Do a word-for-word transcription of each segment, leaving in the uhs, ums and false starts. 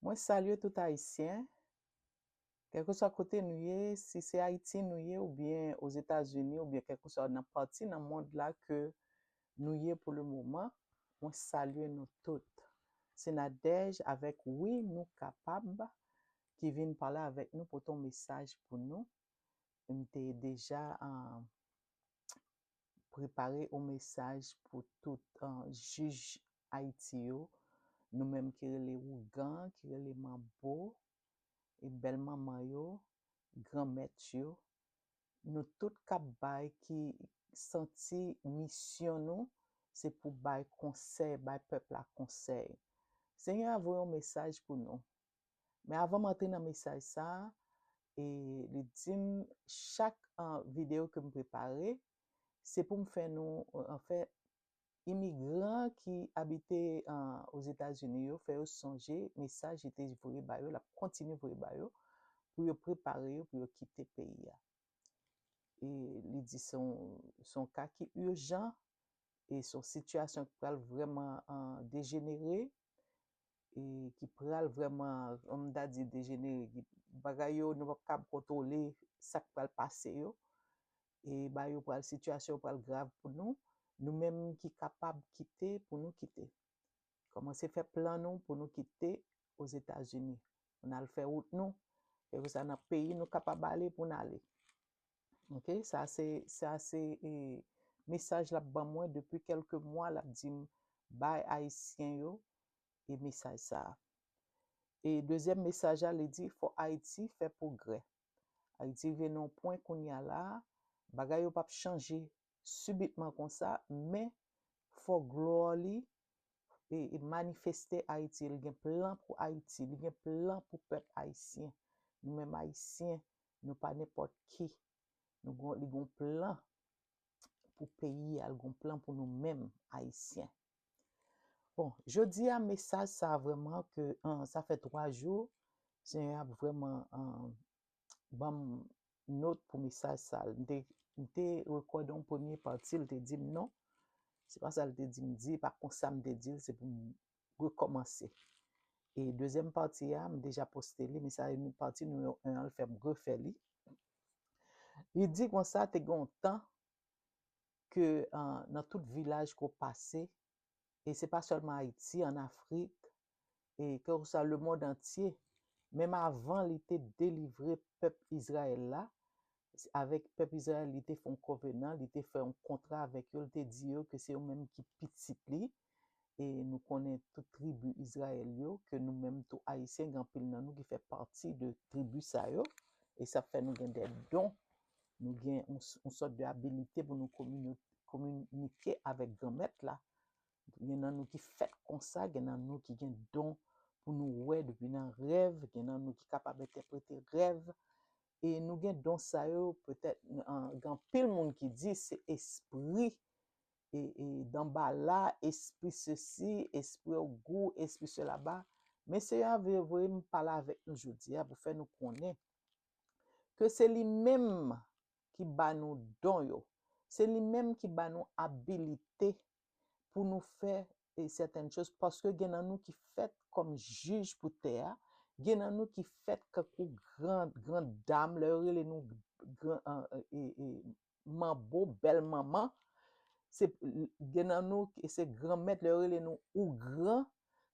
Mwen salye tout Ayisyen, kèlkeswa kote nou ye, si se Ayiti nou ye, oubyen Ozetazini, oubyen kèlkeswa nan pati nan mond la ke nou ye pou le moman, mwen salye nou tout. Se Nadège avèk Wi Nou Kapab ki vin pale avèk nou, pote yon mesaj pou nou. M te deja, ah, prepare yon mesaj pou tout, ah, jij Ayiti yo, nou menm ki rele ougan, ki rele manbo, e bèl manman yo, granmèt yo, nou tout k ap bay, ki santi misyon nou, se pou bay konsèy, bay pèp la konsèy. Senyè a voye yon mesaj pou nou. Men avan m antre nan mesaj sa a, e li di m chak, ah, videyo ke m prepare, se pou m fè nou, anfen, imigran ki abite, ah, Ozetazini yo, fè yo sonje mesaj li te voye ba yo, l ap kontinye voye ba yo, pou yo prepare yo, pou yo kite peyi a. E li di se yon, se yon ka ki ijan, e se yon sitiyasyon ki pral vrèman, ah, dejenere, e ki pral vrèman, m ta di dejenere, ki, bagay yo, nou p ap kab kontwole sa k pral pase yo. E ba yo pral, sitiyasyon yo pral grav pou nou, nou menm ki kapab kite, pou nou kite. Kòmanse fè plan nou pou nou kite Ozetazini. Pou n al fè wout nou, kèlkeswa nan peyi nou kapab ale pou n ale. Ok, sa se, sa se, e, mesaj l ap ban mwen depi kèlke mwa, l ap di m bay Ayisyen yo, e, mesaj sa a. E dezyèm mesaj la, li di fò Ayiti fè pwogrè. Ayiti rive nan yon pwen kounye a la, bagay yo p ap chanje sibitman konsa, men fò glwa li, e, e manifeste Ayiti. Li gen plan pou Ayiti, li gen plan pou pèp ayisyen. Nou menm Ayisyen, nou pa nenpòt ki. Nou gon, li gon plan pou peyi a, li gon plan pou nou menm Ayisyen. Bon, jodi a, mesaj sa vrèman ke, ah, sa fè twa jou, Senyè a vrèman, ah, ban m not pou mesaj sa. M te, m te rekòde yon premye pati, l te di m non. Se pa sa l te di m di, pa konsa m te di l, se pou m rekòmanse. E dezyèm pati a, m deja poste li, men sa, pati nimewo en an, l fè m refè li. Li di konsa, te gen yon tan ke, ah, nan tout vilaj ke w pase, e se pa sèlman Ayiti, ann Afrik, e kèlkeswa lemonn antye, menm avan li te delivre pèp Izrayèl la, avèk pèp Izrayèl, li te fè yon kovenan, li te fè yon kontra avèk yo, li te di yo ke se yo menm ki pitit li, e nou konnen tout tribi Izrayèl yo, ke nou menm tou Ayisyen, gen anpil nan nou ki fè pati de tribi sa yo, e sa fè nou gen de don, nou gen yon, yon sòt de abilite pou nou komini-, kominike avèk Granmèt la. Gen nan nou ki fèt konsa, gen nan nou ki gen don pou nou wè depi nan rèv, gen nan nou ki kapab entèprete rèv. E nou gen don sa yo, petèt, an, gen anpil moun ki di se espri, e, e danbala, espri sesi, espri ogou, espri selaba. Men Senyè a voye m pale avèk nou jodi a pou fè nou konnen ke se li menm ki ba nou don yo. Se li menm ki ba nou abilite pou nou fè, e, sètèn choz, paske gen nan nou ki fèt kòm jij pou tè a, gen nan nou ki fèt kankou gran, gran dam, lè yo rele nou gran, e, e, e, manbo, bèl manman, se, gen nan nou, e se granmèt, lè yo rele nou ougran,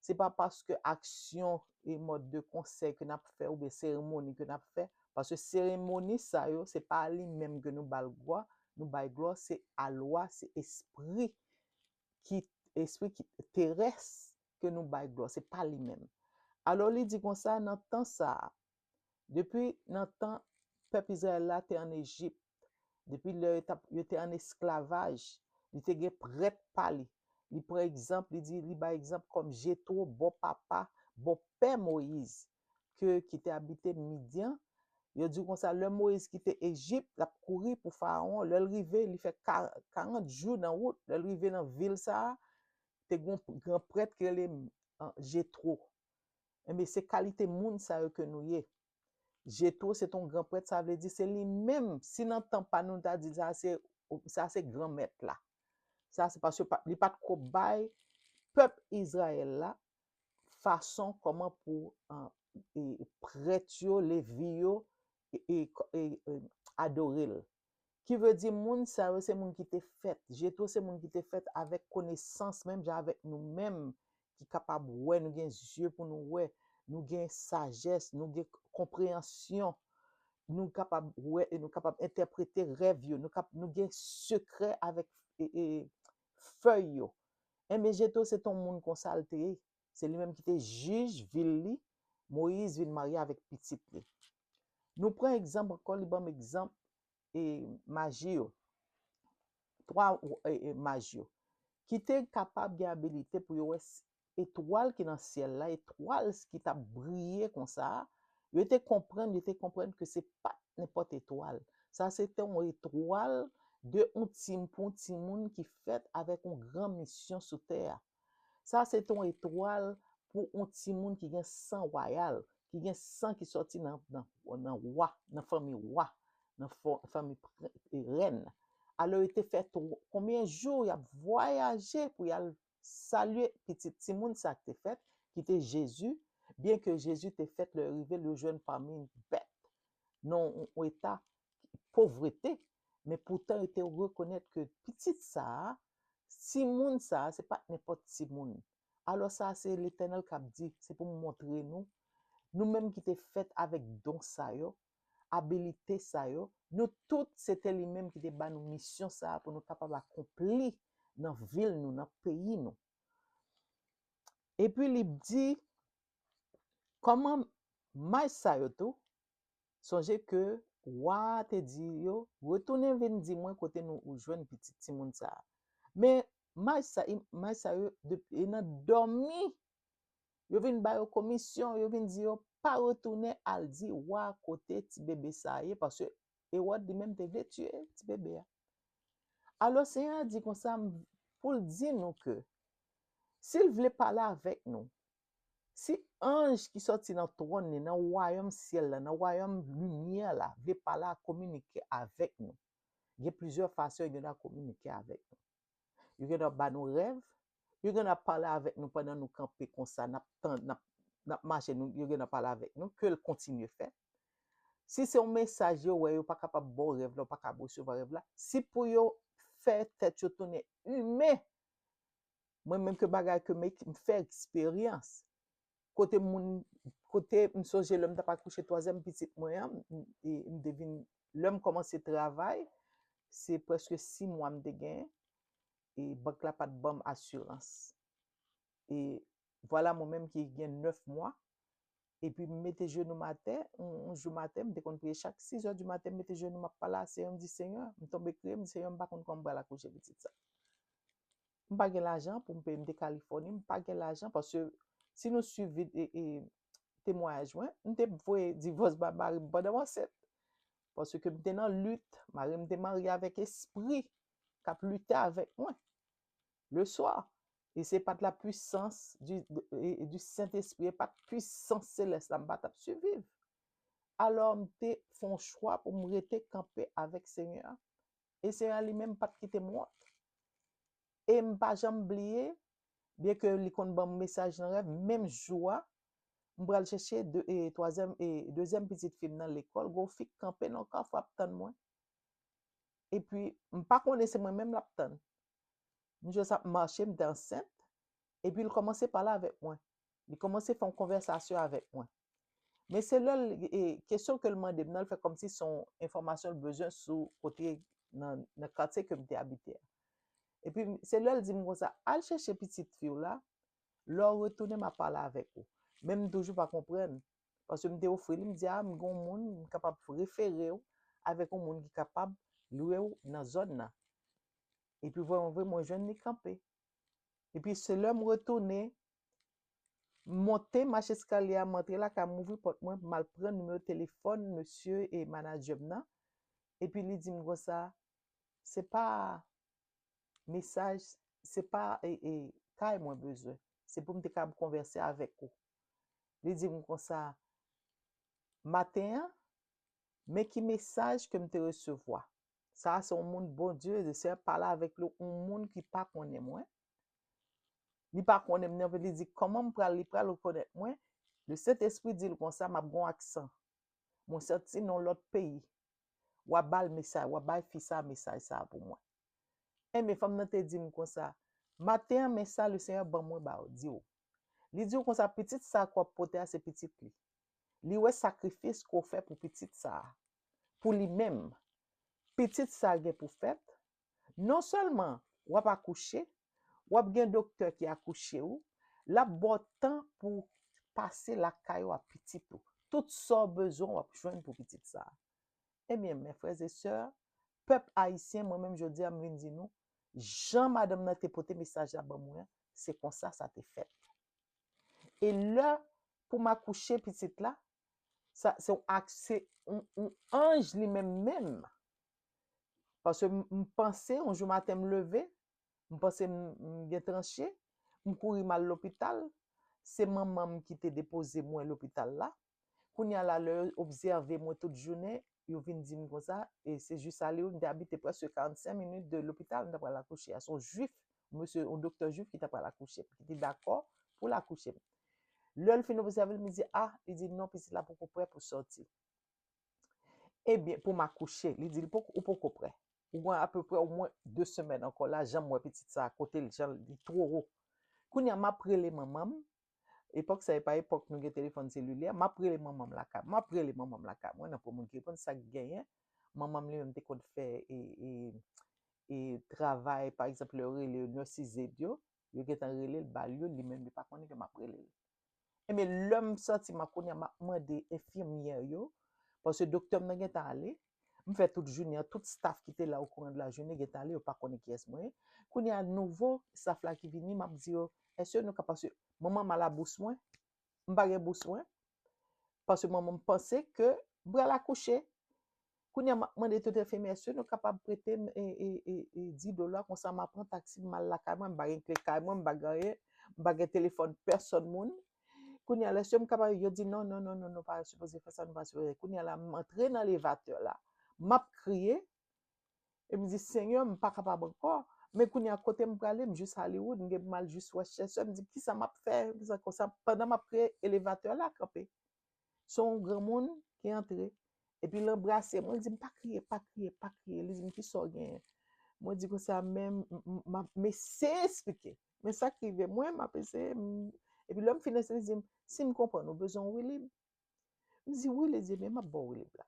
se pa paske aksyon e mòd de konsèy ke n ap fè oubyen seremoni ke n ap fè, paske seremoni sa yo, se pa li menm ke nou ba l glwa, nou bay glwa, se alwa, se espri ki, espri ki terès ke nou bay glwa, se pa li menm. Alò, li di konsa, nan tan sa a, depi nan tan pèp Izrayèl la te ann Ejip, depi lè yo t ap, yo te ann esklavaj, li te gen prèt pa li. Li pran egzanp, li di, li bay egzanp kòm Jetwo, bò papa, bò pè Moyiz, ke, ki te abite Midyan. Yo di konsa, lè Moyiz kite Ejip, l ap kouri pou Farawon. Lè l rive, li fè ka-, karant jou nan wout. Lè l rive nan vil sa a, te gen yon gran prèt ki rele, ah, Jetwo. Enben, se kalite moun sa yo ke nou ye. Jetwo, se t on gran prèt, sa vle di se li menm. Si nan tan pa nou, nou ta di sa se, sa se granmèt la. Sa se paske pa, li pa t ko bay pèp Izrayèl la fason kòman pou e, prèt yo, levi yo e, e, e, adore l. Ki vle di moun sa yo se moun ki te fèt. Jetwo se moun ki te fèt avèk konesans, menm jan avèk nou menm, ki kapab wè, nou gen zye pou nou wè, nou gen sajès, nou gen konpreyansyon, nou kapab wè e nou kapab entèprete rèv yo, nou, kap, nou gen sekrè avèk e, e, fèy yo. Enben, Jetwo se t on moun konsa l te ye. Se li menm ki te jij vil li. Moyiz vin marye avèk pitit li. Nou pran egzanp ankò, li ban m egzanp e maji yo. Twa e, e, maj yo ki te kapab gen abilite pou yo wè etwal ki nan syèl la, etwal ki t ap briye konsa a, yo te konprann, yo te konprann ke se pa t nenpòt etwal. Sa se te yon etwal de yon tim pou yon timoun ki fèt avèk yon gran misyon sou tè a. Sa se te yon etwal pou yon timoun ki gen san wayal, ki gen san ki sòti nan, nan, nan wa, nan fanmi wa, nan fanmi rèn. Alò, yo te fè konbyen jou y ap vwayaje pou y al salye pitit timoun sa k te fèt, ki te Jezi, byenke Jezi te fèt lè yo rive, yo jwenn pami bèt, nan yon eta povrete, men poutan yo te rekonèt ke pitit sa a, timoun sa a, se pa t nenpòt timoun. Alò, sa se Letènèl k ap di, se pou m montre nou, nou menm ki te fèt avèk don sa yo, abilite sa yo, nou tout, se te li menm ki te ba nou misyon sa a pou nou kapab akonpli nan vil nou, nan peyi nou. Epi li di, kòman maj sa yo tou, sonje ke wa a te di yo, retounen vin di mwen kote nou ou jwenn pitit timoun sa a. Men maj sa, maj sa yo, e nan dòmi, yo vin ba yo komisyon, yo vin di yo, pa retounen al di wa kote ti bebe sa a ye, paske Ewòd li menm te vle tiye ti bebe a. Alò, Senyè a di konsa, pou l di nou ke si l vle pale avèk nou, si anj ki sòti nan twòn li, nan wayòm syèl la, nan wayòm limyè la, vle pale a, kominike avèk nou, gen plizyè fason yo gen dwa kominike avèk nou. Yo gen dwa ba nou rèv, yo gen dwa pale avèk nou pandan nou kanpe konsa, n ap tann, n ap, n ap mache, nou, yo gen dwa pale avèk nou, ke l kontinye fè. Si se yon mesaj yo wè, yo pa kapab ba w rèv la, ou pa kapab resevwa rèv la, si pou yo fè tèt yo tounen imen, mwen menm ke bagay ke m, m fè eksperyans, kote moun, kote m sonje lè m t ap akouche twazyèm pitit mwen an, m, e m te vin, lè m kòmanse travay, se prèske sis mwa m te genyen, e bank la pa t ban m asirans. E vwala mwen menm ki gen nèf mwa, epi m mete jenou m atè, yon, yon jou maten, m te konn priye chak sis è di maten, m mete jenou m ap pale a Senyè, m di, Senyè, m tonbe kriye, m di, Senyè, m pa konn kòman m pral akouche pitit sa. M pa gen lajan pou m peye, m te Kalifòni, m pa gen lajan, paske si nou swiv e, e, temwayaj mwen, m te voye divòs ba mari m pandan m ansent. Paske m te nan lit, mari m te marye avèk espri k ap lite avèk mwen le swa. E se pa t la puissance du, e, e du Saint-Esprit, e pa t puissance céleste la, m pa t ap siviv. Alò, m te fè yon chwa pou m rete kanpe avèk Senyè a. E Senyè a li menm pa t kite m wont. E m pa janm bliye, byenke li konn ban m mesaj nan rèv, menm jou a, m pral chèche de, e, twazyèm, e, dezyèm pitit fi m nan lekòl, gen yon fi k kanpe nan kafou ap tann mwen. Epi, m pa konnen se mwen menm l ap tann. M jis ap mache, m te ansent. Epi, l kòmanse pale avèk mwen. Li kòmanse fè yon konvèsasyon avèk mwen. Men se lè l, e, kesyon ke l mande m nan, l fè kòmsi se yon enfòmasyon l bezwen sou kote, nan, nan katye ke m te abite a. Epi, se lè l di m konsa, al chèche pitit fi w la, lè w retounen, m a pale avèk ou. Men m toujou pa konprann. Paske m te ofri li, m di, a, m gen yon moun, m kapab refere w avèk yon moun ki kapab lwe w nan zòn nan. Epi, vrèman vre, mwen jwenn li kanpe. Epi, se lè m retounen, m monte mach eskalye a, m antre lakay, m ouvri pòt mwen, m al pran nimewo telefòn mesye e manadjè m nan. Epi, li di m konsa, se pa mesaj, se pa, e, e, kay mwen bezwen. Se pou m te kapab konvèse avèk ou. Li di m konsa, maten an, men ki mesaj ke m te resevwa. Sa a se yon moun Bondye, le Senyè pale avèk li, yon moun ki pa konnen mwen. Li pa konnen m nan, li di, kòman m pral, li pral rekonèt mwen? Le Sentespri di l konsa, m ap gen yon aksan. Mwen sòti nan lòt peyi. W ap ba l mesaj, w ap bay fi sa mesaj sa pou mwen. Enben, fanm nan te di m konsa, maten an, men sa Lesenyè ban mwen ba w, di w. Li di w konsa, pitit sa ke w ap pote a, se pitit li. Li wè sakrifis ke w fè pou pitit sa a, pou li menm. Pitit sa a gen pou fèt. Non sèlman w ap akouche, w ap gen doktè ki akouche w, l ap ba w tan pou w pase lakay ou ak pitit ou. Tout sa w bezwen, w ap jwenn pou pitit sa a. Ebyen, mes frères et sœurs, pèp ayisyen, mwen menm jodi a, m vin di nou, jan madanm nan te pote mesaj la ban mwen an, se konsa sa te fèt. E lè pou m akouche pitit la, sa, se yon ak-, se yon, yon anj li menm menm. Paske m, m panse, yon jou maten m leve, m panse m, m gen tranche, m kouri m al lopital, se manman m ki te depoze mwen lopital la. Kounye a la, lè yo obsève mwen tout jounen, yo vin di m konsa, e se jis Hollywood, m te abite prèske karannsenk minit de lopital, m ta pral akouche a. Se yon jwif, mesye, yon doktè jwif ki ta pral akouche m, ki te dakò pou l akouche m. Lè l fin obsève l, m di, a, li di, non, pitit la poko prè pou sòti. Ebyen, pou m akouche, li di, li poko, ou poko prè. Ou gen apeprè omwen de semèn ankò la, jan m wè pitit sa a, kote l, jan li two wo. Kounye a, m ap rele manman m, epòk sa e pa epòk nou gen telefòn selilè, m ap rele manman m lakay, m ap rele manman m lakay mwen, nan pwen moun ki reponn sa k genyen. Manman m li menm te konn fè e, e, e travay, pa egzanp, lè yo rele yo nurses aid yo, yo gentan rele l, ba l yo, li menm li pa konnen ke m ap rele l. Ebyen, lè m sòti, m ap kounye a, m ap mande enfimyè yo, paske doktè m nan gentan ale, m fè tout jounen an, tout staff ki te la okouran de la jounen gentan ale, yo pa konnen kiyès mwen ye. Kounye a, nouvo staff la ki vini, m ap di yo, èske nou ka, paske manman m a la bous mwen, m pa gen bous mwen, paske manman m panse ke m pral akouche. Kounye a, m ap mande tout enfimyè, èske nou kapab prete m e, e, e, e, dis dola, konsa m a pran taksi, m al lakay mwen, m pa gen kle kay mwen, m pa gen anyen, m pa gen telefòn pèsòn moun. Kounye a, èske m kapab, yo di, non, non, non, non, nou pa sipoze fè sa, nou pa sipoze. Kounye a la, m antre nan elevatè la, m ap kriye, e m di, Senyè, m pa kapab ankò. Men kounye a, kote m prale, m jis Hollywood, m gen pou m al jis Westchester, m di, kisa m ap fè? Kisa konsa? Pandan m ap kriye, elevatè la kanpe. Se yon granmoun ki antre. Epi l anbrase mwen, li di m, pa kriye, pa kriye, pa kriye. Li di m, kisa w genyen? Mwen di konsa, men m, m, m ap, m eseye eksplike. Men sa k rive mwen, m ap eseye, m, epi lè m fin eseye, li di m, si m konprann, ou bezwen yon wilib? M di, wi, li di, men m ap ba w wilib la.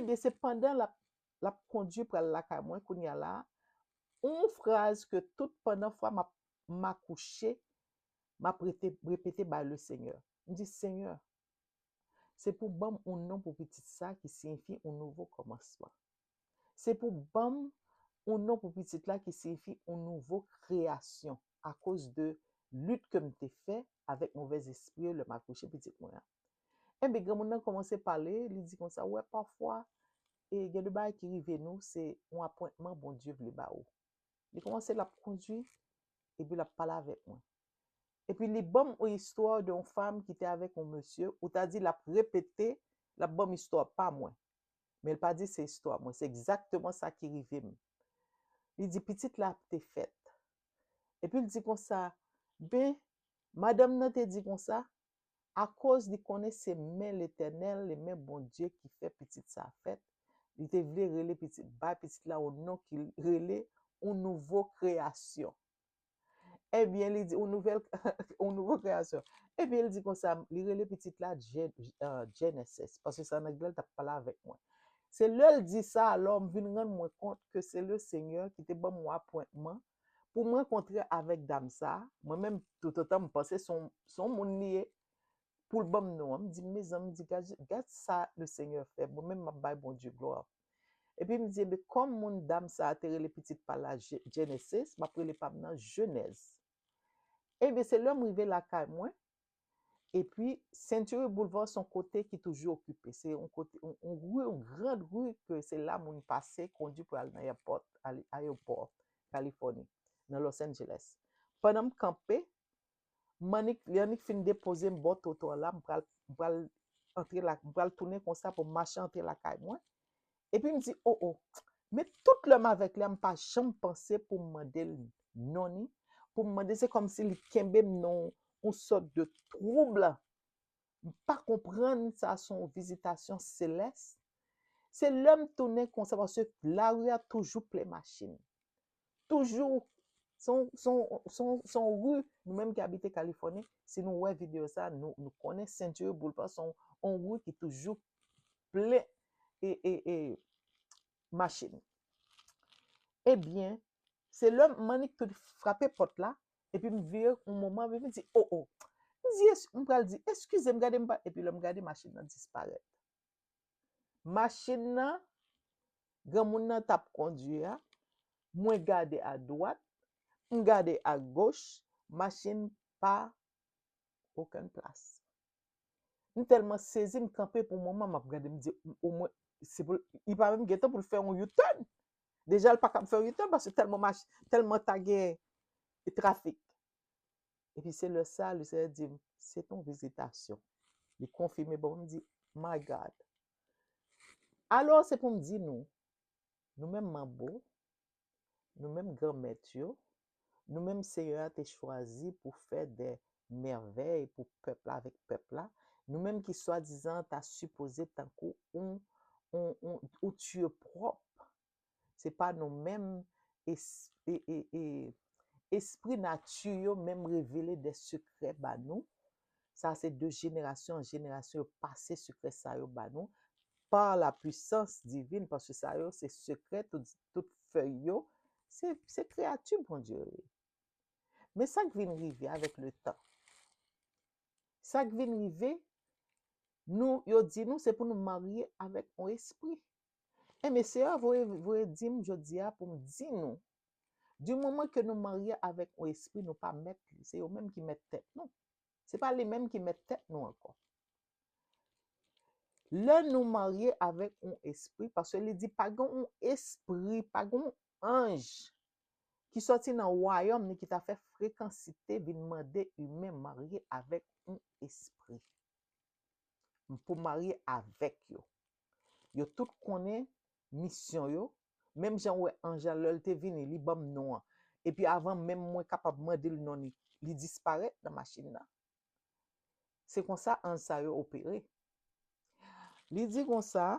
Ebyen, se pandan l ap, l ap kondui pral lakay mwen, kounye a la, yon fraz ke tout pandan fwa m ap, m akouche, m ap rete, repete bay Lesenyè. M di, Senyè, se pou ban m yon non pou pitit sa ki siyifi yon nouvo kòmansman. Se pou ban m yon non pou pitit la ki siyifi yon nouvo kreyasyon akoz de lit ke m te fè avèk movèzespri yo lè m akouche pitit mwen an. Enben, granmoun nan kòmanse pale, li di konsa, ou wè, pafwa, e gen de bagay ki rive nou, se yon apwentman Bondye vle ba ou. Li kòmanse, l ap kondui, epi l ap pale avèk mwen. Epi li ban m yon istwa de yon fanm ki te avèk yon mesye, ou ta di l ap repete, l ap ban m istwa pa mwen. Men l pa di se istwa mwen, se egzakteman sa ki rive m. Li di pitit la te fèt. Epi l di konsa, ben, madanm nan te di konsa, akoz li konnen se men Letènèl, li men Bondye ki fè pitit sa fèt, li te vle rele pitit, bay pitit la yon non ki rele yon nouvo kreyasyon. Ebyen, li di, yon nouvèl, yon nouvo kreyasyon. Ebyen, li di konsa, li rele pitit la Gen-, euh, Genesis, paske se an anglè l t ap pale avèk mwen. Se lè l di sa, alò, m vin rann mwen kont ke se Lesenyè ki te ban m yon apwentman pou m rankontre avèk dam sa. Mwen menm, toutotan, m panse se yon, se yon moun li ye, pou l ban m non an. M di, mezanmi, m di, gad, gad sa Lesenyè fè. Mwen menm, m ap bay Bondye glwa. Epi m di, enben, kòm moun dam sa a te rele pitit pa l la Je-, Genesis, m ap rele pa m nan Jenèz. Ebyen, se lè m rive lakay mwen, epi Century Boulevard se yon kote ki toujou okipe. Se yon kote, yon, yon ri, yon gran ri ke se la moun pase, kondui pou al nan airport, ale ayewopò Kalifòni, nan Los Angeles. Pandan m kanpe, m annik, li annik fin depoze m bò twotwa la, m pral, m pral antre la, m pral tounen konsa pou m mache antre lakay mwen. Epi m di, o, o, men tout lè m avèk li a, m pa janm panse pou m mande l non ni, pou m mande, se kòmsi li kenbe m nan yon sòt de twoub. M pa konprann sa se yon vizitasyon selès. Se lè m tounen konsa, paske lari a toujou plen machin. Toujou, se yon, se yon, se yon, se yon ri, nou menm ki abite Kalifòni, si nou wè videyo sa, nou, nou konnen Century Boulevard, se yon, yon ri ki toujou plen e, e, e, machin. Ebyen, se lè m annik tou frape pòt la, epi m vire yon moman, epi m di, "O, o." M di, "Es-, m pral di, 'Eskize m, gade m pa,'" epi lè m gade, machin nan disparèt. Machin nan, granmoun nan t ap kondui a, mwen gade adwat, m gade agoch, machin pa okenn plas. M tèlman sezi, m kanpe pou moman, m ap gade, m di, omwen, se pou, li pa menm gentan pou l fè yon U-turn. Deja, l pa kab fè yon U-turn paske tèlman mach-, tèlman ta gen trafik. Epi se lè sa, Lesenyè di m, se t on vizitasyon. Li konfime ban mwen, m di, "My God." Alò, se pou m di nou, nou menm manbo, nou menm granmèt yo, nou menm Senyè a te chwazi pou fè de mèvèy pou pèp la avèk pèp la, nou menm ki swadizan ta sipoze tankou yon, yon, yon, yon dye pwòp. Se pa nou menm, es-, e, e, e, espri nati yo menm revele de sekrè ba nou. Sa se de jenerasyon an jenerasyon yo pase sekrè sa yo ba nou par la puissance divine, paske sa yo se sekrè, tout, tout fèy yo, se, se kreyati Bondye yo ye. Men sa k vin rive avèk le tan? Sa k vin rive, nou, yo di nou se pou nou marye avèk yon espri. Enben, Senyè a voye, voye di m jodi a pou m di nou, di moman ke nou marye avèk yon espri, nou pa mèt li. Se yo menm ki mèt tèt nou. Se pa li menm ki mèt tèt nou ankò. Lè nou marye avèk yon espri, paske li di pa gen yon espri, pa gen yon anj ki sòti nan wayòm ni ki ta fè frekansite vin mande imen marye avèk yon espri. M pou marye avèk yo. Yo tout konnen misyon yo. Menm jan w wè anj la, lè l te vini, li ban m non an. Epi avan menm mwen kapab mande l non li, li disparèt nan machin nan. Se konsa anj sa yo opere. Li di konsa,